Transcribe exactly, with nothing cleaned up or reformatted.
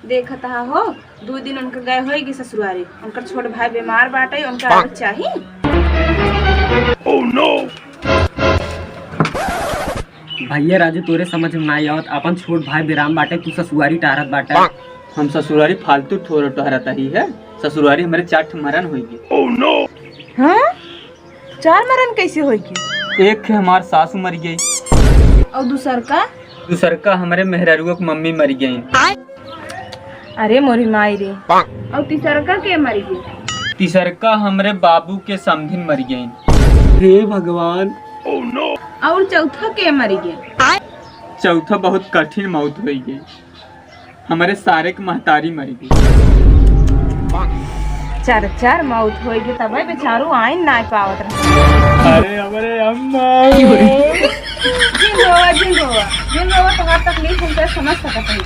देखत हा हो, दू दिन उनका गए होइगी ससुरारी। उनकर छोट भाई बीमार बाटे, उनका आवे चाही। Oh no! भैया राजू, तोरे समझ में नाई आवत, अपन छोट भाई बेराम बाटे, तू ससुरारी टहरत बाटे। हम ससुरारी फालतू ठोर टहरत ही है, ससुरारी हमरे चार ठे मरन होइगी। Oh no! हाँ? चार मरन कैसे होइगी? एक है हमार सासू मर गई। और दूसर का? दूसर का हमरे मेहरारुआ के मम्मी मर गई। अरे मोरी माई रे। और तीसर का के मर गई? तीसर का हमरे बाबू के समधिन मर गई। हे भगवान। और चौथा के मर गई? चौथा बहुत कठिन मौत होइगी। हमरे सारे के महतारी मर गई। चार चार मौत होइगी, तबे बेचारू आइन ना पावत रहे। अरे हमरे अम्मा। जिन रोवा, जिन रोवा, जिन रोवा, तुम्हार तकलीफ हम तो समझ सकत हई।